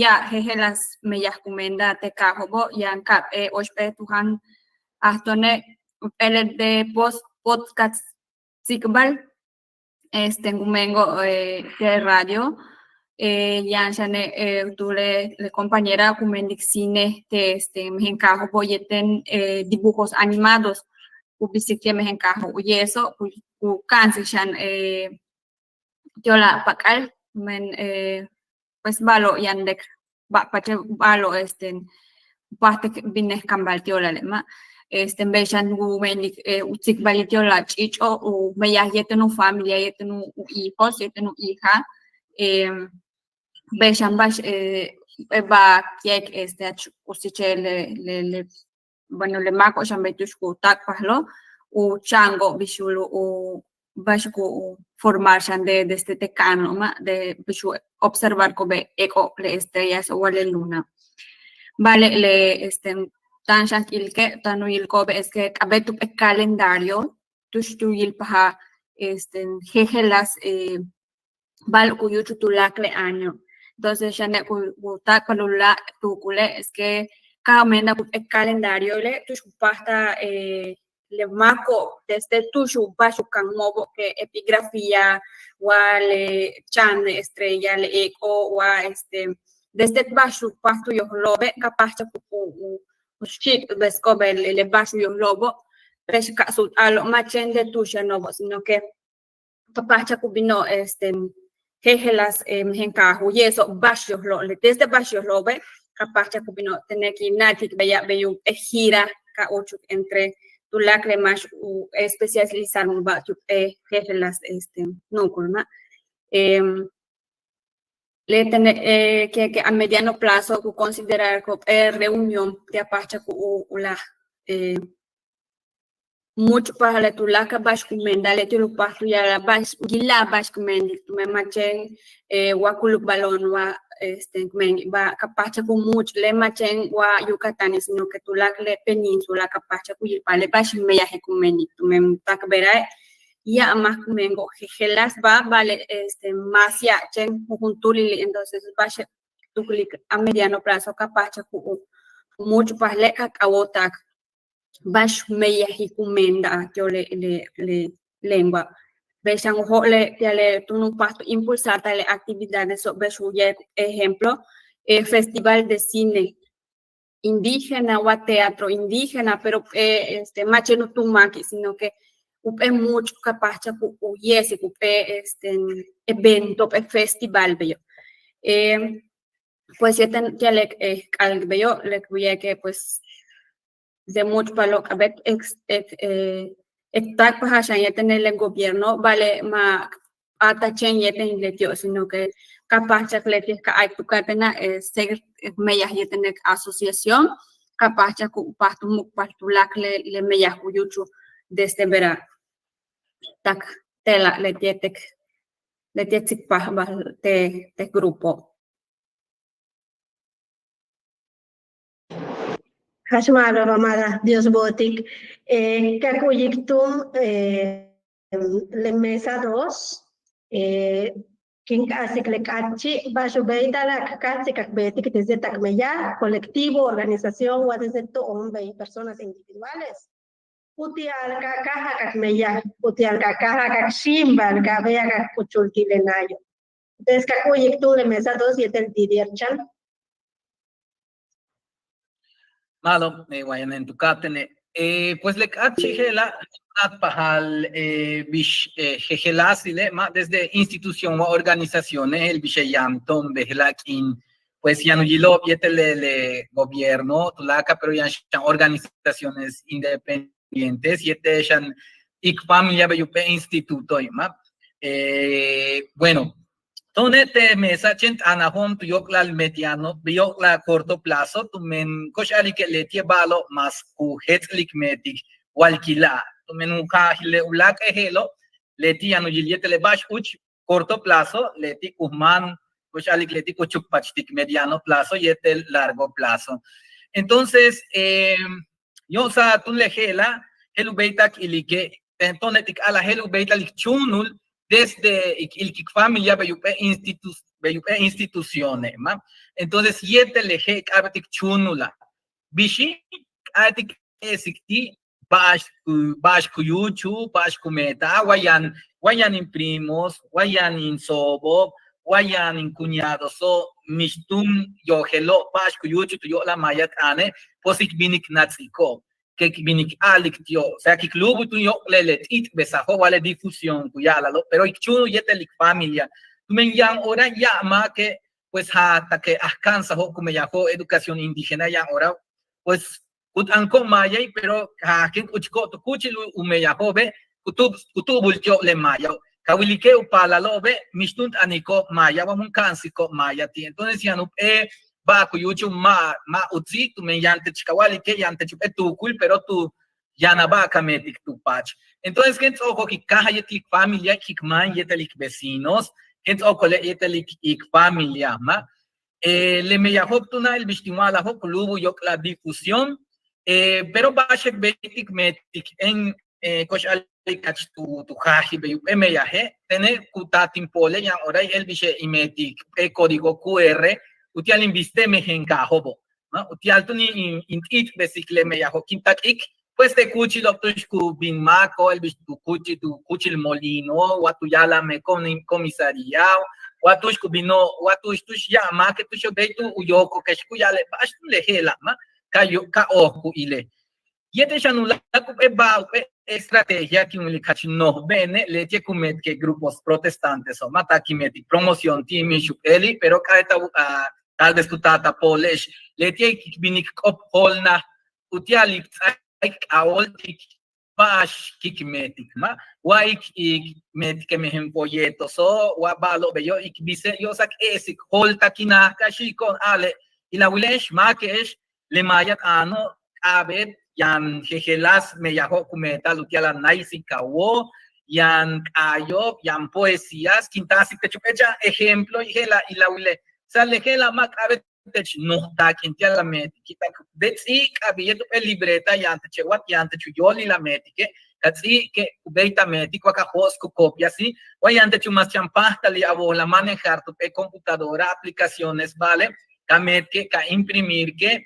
ya'ab jejeláas meyaj ku meenta'al te' kaajo'obo' yaan ka'ap'éel óoxp'éel tu jáan ajto'one' jump'éel de post podcast tsikbal este ku meenko'ob te' radio. Yaan xane' tu le compañera ku meentik cine te' este mejen kaajo'obo' yéetel dibujos animados ku bisik ti' mejen kaajo'ob u ye'eso' ku ka'ansik xan ti' yo'olal pak'al men pues ba'alo'ob yaan dek ba'pache' ba'alo'ob este u páajtik bin le kaambal ti' yo'olale' ma' este bey xan ku meentik u tsikbalil ti' yo'olal ch'iich'o' u meyaj yéetel u familia yéetel u hijos yéetel u hija. Bey xan ba'ax ba'al k ya'alik este jach k'usiche' le le le bueno, le máaco'ob xan bey tu'ux cu táacpajalo' u cha'anco'ob bix u ba'ax cu formar xan de desde te ca'ano'ob ma' de bix u observarco'ob le estrellas wa le luna. Ba'ale' le este táan xan k ilike' táan u yilco'obe' es que k'a'abéet tu p'éel calendario tu'ux tu yilpaja' este jejeláas ba'al cu yúuchul tuláacal le año. Entonces xane' cu táacpajal u láak' tuucule' es que ca' u meenta'al cu p'éel calendarioile' tu'ux cu páajtal le máaco'ob desde tu'ux u ba'ax u canmo'obo' que epigrafía wa le cha'an le estrella le eco' wa este desde ba'ax u páajtal u yojlo'obe' ca páajchaj cu u xchi'ibesco'obe' le ba'ax u yojlo'obo', pero ca' suut a'alo' ma' chéen de tu'ux yano'obo' sino que ca' páajchaj cu bino'ob este jejeláas mejen caaj u ye'eso'ob ba'ax yojlo'ob le desde ba'ax yojlo'obe' ca' páajchaj cu bino'ob tene' quin na'atic beya' bey u p'éel gira ca' úuchul entre tuláacal le máax u especializarmubáa tu p'éel jejeláas este nuucul ma' le tene' que que a mediano plazo cu considerarco'ob p'éel reunión ti' a páajchaj cu u láaj múuch'pajal le tuláacal ba'ax cu meenta'al leti'e' u páajtal u ya'ala'al ba'ax u yila'al ba'ax cu meentik tumen ma' chéen wa culuk balón wa este meentik ba'al ca' páajchaj cu múuch' le ma' chéen wa Yucatán sino que tuláacal le península ca' páajchaj cu yilpajal le ba'ax meyaje' cu meentik tumen tak beera'e' ya'ab máac cu meenco'ob jejeláas ba'al ba'ale' este más ya'ab chéen jujuntúulili' entonces ba'axe' tuucul a mediano plazo ca' páajchaj cu múuch'pajale' ca' k'awo'ob tak ba'ax meyaji' cu meenta'al ti'ob le le lengua. Bey xan u jo'ol le ti'al le túun u páajtal u impulsar ta le actividadeso' bey u ya'alik ejemplo festival de cine indígena wa teatro indígena pero este ma' chéen u túun máaque' sino que u p'éel múuch' ca' páajchaj cu u ye'esik u p'éel este evento u p'éel festival beyo' pues yéetel ti'al le k k'a'al beyo' le ku ya'alike' pues de múuch'pajalo' k'a'abéet k k táakpajal xan yéetel le gobierno ba'ale' ma' k p'áatal chéen yéetel leti'o' sino que ca' páajchaj leti' k a'alik tu cátedra séer k meyaj yéetel k asociación ca' páajchaj cu páajtal u mucpajal tuláacal le meyaj cu yúuchul desde beera' tak te'ela' leti'e' te' leti'e' tzicpajbal te' te' grupo. Jach ma'alob amada Dios bo'otik. Ka k u'uyik túun le mesa dos, kin k'a'asik le k'áatchi' ba'ax u béeytal k káajsik k beetik desde tak meyaj, colectivo, organización wa desde to'on bey personas individuales. Uti'al ka káajal k meyaj, uti'al ka káajal k xíimbal ka béeyak k k'uchul ti' le naayo'. Entonces ka k u'uyik túun le mesa dos yéetel Didier Chan. Ma'alob, wa yaan yaan tu ka'atéene'. Pues le k'áatchi' je'ela' u k'áatpajal bix jejeláasile' ma' desde institución wa organizaciones je'el bix yaan to'on bejela' k'iin pues yaan u yilo'ob yéetel le gobierno tuláakal pero yaan xan organizaciones independientes yéetel xan iik familia bey u p'éel institutoe' ma'. Bueno, to'one' te' mesa chéen t'aanajo'on tu yóok'lal mediano, tu yóok'lal corto plazo tumen ko'ox a'alike' leti'e' ba'alo' mas ku jéets'lik meetik walkila' tumen u jaajil le u láak'e' je'elo' leti' yaan u yil yéetel le ba'ax úuch corto plazo leti' ku máan ko'ox a'alik leti' ku chukpachtik mediano plazo yéetel largo plazo. Entonces yo'osal túun le je'ela' je'el u béeytal k ilike' to'one' t a'alaj je'el u béeytal k chúunul desde k ilik k familia bey u p'éel institu bey u p'éel instituciones ma'. Entonces yéetel le je'el k'a'abéet k chúunula' bixi' k'a'abéet k e'esik ti' ba'ax ku ba'ax ku yúuchul ba'ax ku meenta'al wa yaan wa yaan in primos wa yaan in soobo'ob wa yaan in cuñadoso' mix túun yojelo' ba'ax ku yúuchul tu yo'olal maaya t'aane' pues k bin k náats'iko'ob. K bin k a'alik ti'ob o sea k lúubul túun yóok'lal le t'íitbesajo' wa le difusión ku ya'alalo' pero k chúunul yéetel k familia tumen yaan hora ya'ab máake' pues jaaj tak k ajka'ansajo'ob ku meyajo'ob educación indígena yaan hora pues ku t'aniko'ob maayai' pero jaaj kéen k'uchiko'ob tu kúuchil u meyajo'obe' ku tu'ubul ti'ob le maayao' ka wilike' u paalalo'obe' mix túun t'aniko'ob maaya wa mun ka'ansiko'ob maaya ti'. Entonces yaan u p'éel pa'al ku yúuchul ma' ma' utsil tumen yaan tech ka wa'alike' yaan tech jump'éel tuukul pero tu yaan a ba'al ka meetik tu paach. Entonces kéen ts'o'okole' k káajal yéetel k familia k jikma'an yéetel k vecinos, kéen ts'o'okole' yéetel k familia ma'. Le meyajo'ob túun a' bix tin wa'alajo'ob ku lúubul yóok'lal difusión, pero ba'axe' k béeytik meetik éen ko'ox a'alik ka'ach tu jaajil bey jump'éel meyaje', tene' ku taal tin poole' yaan orail je'el bixe' in meetik jump'éel código QR utia'al in biste' mejen kaajo'obo'. Utia'al túun in t'íitbesik le meyajo' kin tak'ik pues te' kúuchilo'ob tu'ux ku bin máako'ob je'el bix tu kúuchil tu kúuchil molino wa tu ya'ala'al me'e comisaría wa tu'ux ku bino'ob wa tu'ux tu'ux ya'ab máake' tu'ux u béeytal u yookolke'ex ku ya'ale' ba'ax túun le je'ela' ma' ka ka ooj ku ile'. Yéetel xan u láak' jump'éel ba'al jump'éel estrategia kin wilik jach noj be'ene' leti'e' ku meetike' grupos protestanteso' ma' taal kin meetik promoción ti' mix jump'éeli' pero k'a'abéet a tal vez ku taal ta poole'ex leti'e' k bin k k'op joolnaj utia'al k ts'áaik k aáoltik ba'ax k meetik ma' wa k meetike' mejen folletoso' wa ba'alo'ob beyo' k bistik yo'osal k e'esik jooltakinal ka xi'iko'on a'ale' ilawile'ex máake'ex le maaya t'aano' k'a'abéet yaan jejeláas meyajo'ob ku meeta'al utia'al a náaysik a wóo yaan k'aayo'ob yaan poesías kin taasik tech jump'éel chan ejemplo je'ela' ilawile' sa' le je'ela' ma' k'a'abéet tech noj taak'in ti'al a meetik de ts'íik k'a'abéet yéetel jump'éel libreta yaan teche' wa yaan tech u yóolil a meetike' ka ts'íike' ku béeytal a meetik wa ka jo'os' ku copiasi wa yaan tech u mas chan páajtalil a wojel a manejar tu jump'éel computadora aplicaciones ba'ale' ka meetike' ka imprimirke'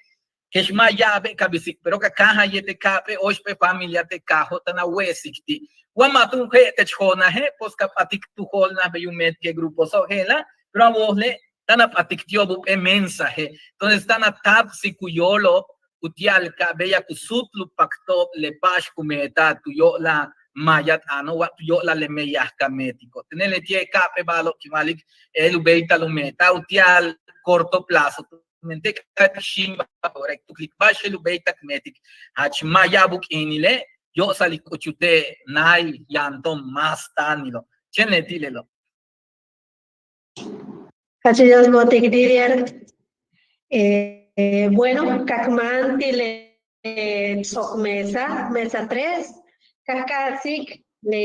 kex ma' ya'abe' ka bisik pero ka káajal yéetel ka'ap'éel óoxp'éel familia te' kaajo' táan a we'esik ti' wa ma' tu je'el tech joonaje' pues ka p'atik tu joolnaj bey u meetike' gruposo' je'ela' pero a wojele' táan a p'atik ti'ob jump'éel mensaje. Entonces táan a táapsik u yóolo'ob utia'al ka béeyak u suutul u pakto'ob le ba'ax ku meeta'al tu yo'olal maaya t'aano' wa tu yo'olal le meyaj ka meetiko'. Tene' leti'e' ka'ap'éel ba'alo'ob kin wa'alik je'el u béeytal u meeta'al utia'al corto plazo tumen te' ka k xíimbal ora k tuklik ba'ax je'el u béeytal k meetik jach ma' ya'ab u k'iinile' yo'osal k k'uchul te' náay yaan to'on más táanilo'. Chéen leti' lelo'. Jach Dios bo'otik Didier. Bueno, ka k máan ti' le sok mesa, mesa tres, ka k k'a'asik le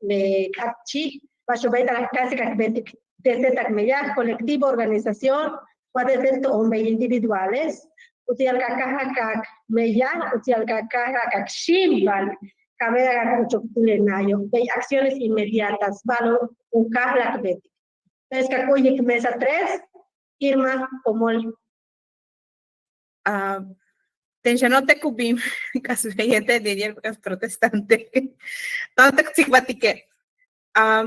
le k'áatchi' ba'ax u béeytal k k'a'asik k beetik desde tak meyaj, colectivo, organización wa desde to'on bey individuales utia'al ka káajal k meyaj utia'al ka káajal k xíimbal ka béeyak u chuktil le náayo' bey acciones inmediatas ba'alo'ob u káajal k beetik. Entonces ka k u'uyik mesa tres, Irma Pomol. Ten xano' te' ku bin k'asbey yéetel Didier k'as protestante. To'on te' ku tsikbaltike'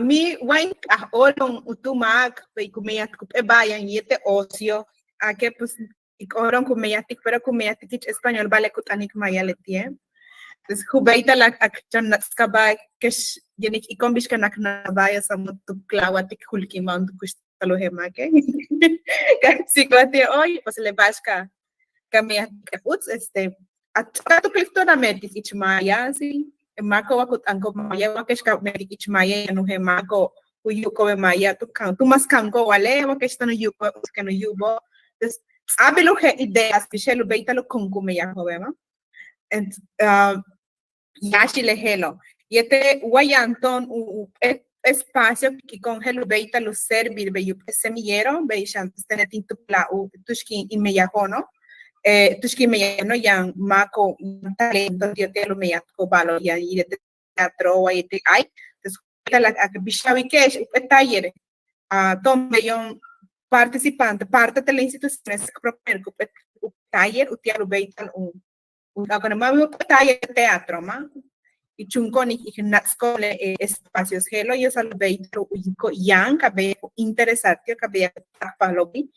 mi wa in k'aj óolo'on juntúul máak bey ku meyajtik jump'éel ba'al yaan yéetel ocio, a que pues k óolo'on ku meyajtik pero ku meyajtik ich español ba'ale' ku t'anik maaya leti'e'. Pues ku béeytal k chan natskabáa kex yéen k iko'on bix ka naknabáa ya samo' tu clawatik julkima'on tu kuxtal u je'el máake'. Ka k tsikbaltike' oy pues le ba'ax ka ka meyajtik uts este a ch'a'ik ka tuklik to'on a meetik ich maaya si máako'ob wa ku t'aniko'ob maaya wa kex ka meetik ich maaya yaan u je'el máako'ob u yu'ubko'ob maaya tu kan tu mas kaniko'ob wale' wa kex táan u yu'ubko'ob uts kéen u yu'ubo'ob. Entonces ts'a'abil u je'el ideas bix je'el u béeytal u konkol meyajo'obe' ma' yáaxil le je'elo' yéetel wa yaan to'on u u espacio k iko'on je'el u béeytal u servir bey jump'éel semillero bey xan tene' tin tuklaj u tu'ux kin in meyajo'ono' tu'ux kin in meyajo'ono' yaan máako'ob talento ti'ob ti'al u meyajtiko'ob ba'alo'ob yaan yéetel teatro wa yéetel ay. Entonces je'ela' k bix a wilike'ex jump'éel taller to'on beyo'on participante parte de la institución k proponer jump'éel taller utia'al u béeytal u u k'ak'one' ma' u taller teatro ma' y chunkon ik natsko'on le espacios je'elo' yo'osal u béeytal u yiko'ob yaan ka béeyak u interesar ti'ob ka béeyak u táakpajlo'obi'.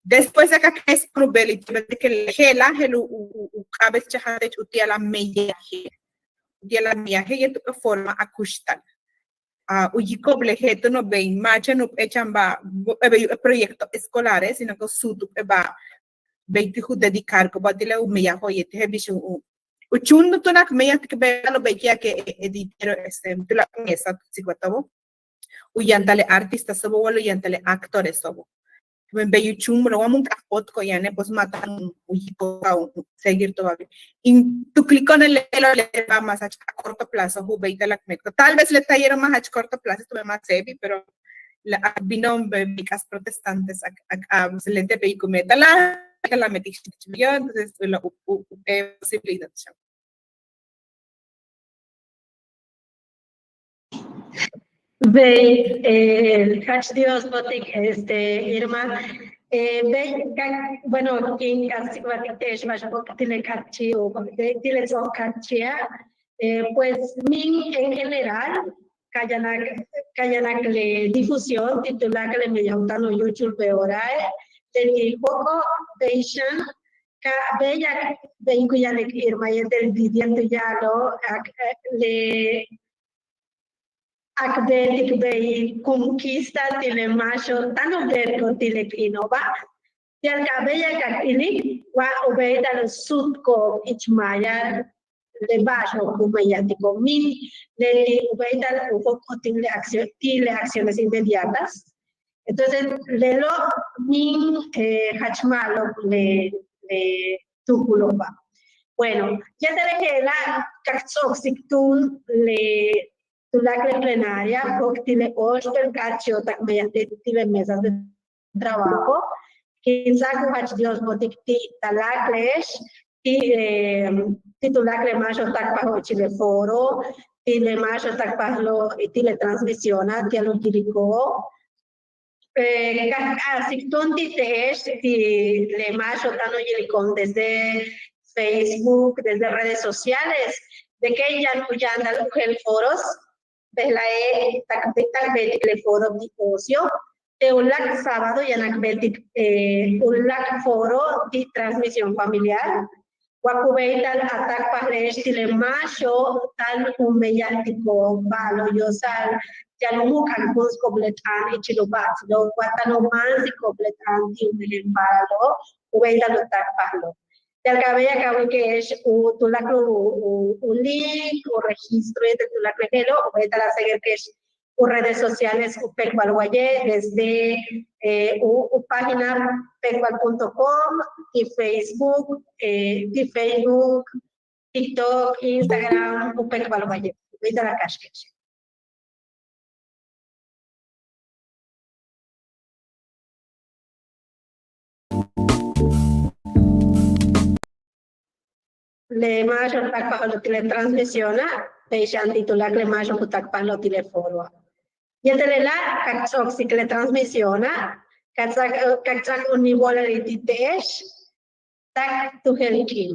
Después de ka k exponer u beelil ti'ob de que le je'ela' je'el u k'a'abéetchajal teech utia'al a meyaje' utia'al a meyaje' yéetel jump'éel forma a kuxtal a u yiko'ob le je'el túuno' bey ma' chéen jump'éel chan ba'al jump'éel bey jump'éel proyecto escolares sino que u suut jump'éel ba'al bey ti' u dedicarko'ob ti' le u meyajo'ob yéetel je'el bix u u chúun túun k meyajtik be'alo'ob bey ki' a que editero este tu la mesa tu tsikbalta'obo' u yantal le artistaso'obo' wala u yantal le actoreso'obo'. bey u chúumul wa mun k'aj óotko' yane', pues ma' táan u yiliko'ob u seguir todavía. In tuklico'one' le' le' ma' más jach a corto plazo u béeytal k meetko'. Tal vez le taller ma' jach corto plazo tumen ma' tsebi, pero la k bino'on bey k'aas protestantes k k a lente bey ku meetal a la metik millón, entonces la u u u posibilidad. Bey, eh, jach Dios bo'otik, este, Irma. Eh, bey, ka, bueno, kin k'a'ajsik u wa'alik te'ex ba'ax bok ti' le k'áatchi' o ti' le ts'o'ok k'áatchi'a', eh, pues míin en general ka yanak, ka yanak le difusión ti' tuláakal le meyaj u táan u yúuchul beorae', leti' jóok'o' bey xan ka béeyak, bey ku ya'alik Irma yéetel Didi'a tu ya'alo', k le k beetik bey conquista ti' le máaxo'ob táan u beetko'ob ti' le k'iino'oba'. Ti'al ka béeyak k ilik wa u béeytal u suutko'ob ich maaya le ba'axo'ob ku meyajtiko'ob míin, leti' u béeytal u jóok'ol ti' le accio, ti' le acciones inmediatas. Entonces lelo' míin, eh, jach ma'alob le le tuukulo'oba'. Bueno, yéetel le je'ela' k ts'o'oksik túun le tuláakal le plenaria jóok' ti' le óoxp'éel k'áatchi'o'ob tak meyajtej ti' le mesas de trabajo. Kin ts'áak u jach Dios bo'otik ti' taláakle'ex ti' eh, ti' tuláakal le máaxo'ob táakpajlo'ob ichil le foro, ti' le máaxo'ob táakpajlo'ob ti' le transmisiona' ti'al u yiliko'ob. Eh, ka k'a'ajsik túun ti' te'ex ti' le máaxo'ob táan u yiliko'on desde Facebook, desde redes sociales, de que yaan u yantal u jeel foros, bejla'e' tak tak beetik le foro ti' ocio, te uláak' sábado yaan k beetik, eh, uláak' foro ti' transmisión familiar, wa ku béeytal a táakpajle'ex ti' le máaxo'ob táan u meyajtiko'ob ba'alo'ob yo'osal ti'al u mu'uk'ankúunsiko'ob le t'aan ichil u ba'atsilo'ob wa táan u máansiko'ob le t'aan ti' u mejen ba'alo'ob, u béeytal u táakpajlo'ob. Ti'al ka béeyak a wilike'ex u tuláakal u u link u registro yéetel tuláakal le je'elo', u béeytal a seguirke'ex u redes sociales U Péekbal Waye', desde eh, u, u página péekbal punto com, ti' Facebook, eh, ti' Facebook, TikTok, Instagram, U Péekbal Waye'. Béeytal a kaxtike'ex. Le máaxo'ob táakpajlo'ob ti' le transmisiona', bey xan ti' tuláakal le máaxo'ob ku táakpajlo'ob ti' le foroa'. Yéetel lela' ka ts'o'oksik le transmisiona', ka ts'áak, ka ts'áak u níib óolal ti' te'ex tak tu jeel k'iin.